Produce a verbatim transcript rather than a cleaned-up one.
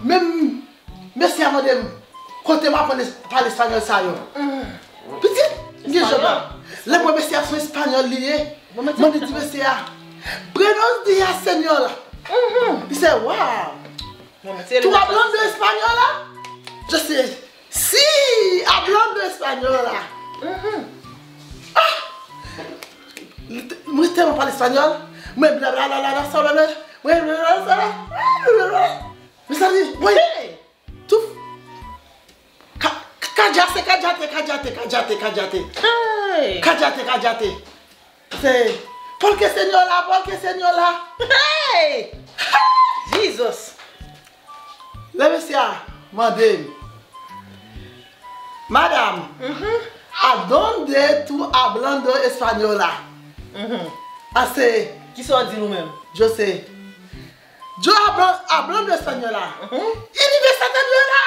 Menm mesye a mande m kote m aprann es- pale espanyòl sa yo. Pitit, m gen jòb la. Lè m wè mesye a se yon espanyòl li ye, m mande di mesye a, Buenos días, señora. Li se, wow. Tú hablando española? Yo se, sí, hablando española. Ah! Mwen tèlman pale espanyòl. Mwen blablabla sa blablabla. Mwen blablabla sa blablabla. Mezanmi, mwen tou. Ka- ka- Cállate, cállate, cállate, cállate, cállate. Hey! Cállate, cállate. Se, ¿por qué, señora? ¿Por qué, señora? Hey! Jesus! Lè mesye a mande m, Madam, ¿a dónde tú hablando española? A se, kisa w di nou menm? Yo se, yo hablo- hablando española. Y vives a Tanyola.